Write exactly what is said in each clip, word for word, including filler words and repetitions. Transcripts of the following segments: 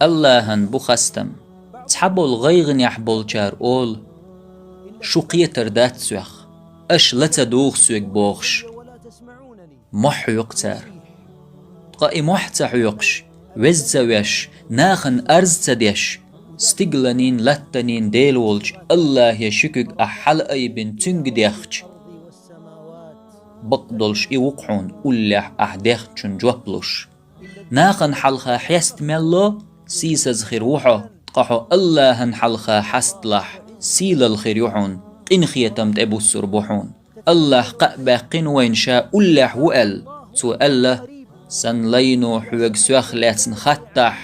Аллахьан бу хастам. Цхьаболу гӀайгӀанехь болчара олу: «Шу кхетар дац соьх, аша ла ца дугӀу соьга», – бохуш. Мохь хьоькху цара. Ткъа и мохь ца хьоькхуш, веза ца веш, нахана арз ца деш, стигаланийн, латтанийн Дела волчу Аллахье ши куьг ахь хьалаайбина цуьнга дехча, бакъдолуш и ву-кх хьуна уллехь ахь дехначун жоп луш. Нахана хьалха хьеста мел ло, сийсаза хир ву хьо, ткъа хьо Аллахьан хьалха хьасталахь, сийлалла хир ю хьуна, къинхетам тӀебуссур бу хьуна. Аллахь кхаъ баьккхина вайна ша уллехь ву аьлла. Цо аьлла: «Сан лайно хьоьга соьх лаьцна хаттахь,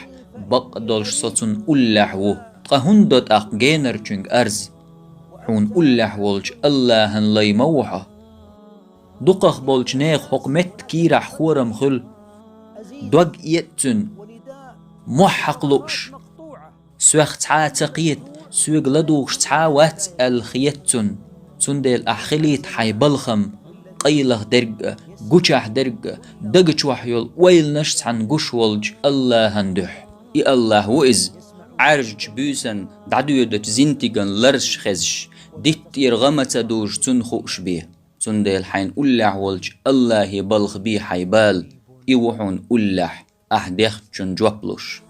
бакъдолуш со цунна уллехь ву. Ткъа хӀунда до тӀаккха генарчуьнга арз? Хьуна уллехь волчу Аллахьан лай ма ву хьо». Дукхах болчу нехан хӀокху метта кийрахь хорам хуьлу. Дог эцна цуьнан, мохь хьакха лууш. Соьх цхьа а ца кхета, соьга ладугӀуш цхьа а вац аьлла хета цунна. Цундела ахь хилийта хьайн балхам, къайлаха дерг а, гучахь дерг а, дага чохь йолу ойланаш цхьаьна гуш волчу Аллахьан дуьхьа. И Аллахь ву иза, Ӏаьржачу буьйсанна дӀадоьдучу зинтиган ларзаш хезаш, диттера гӀа ма ца дужу цунна хууш бен. Цундела хьайна уллехь волчу Аллахье балха бе хьайн бала, и ву хьуна уллехь ахь дехначун жоп луш.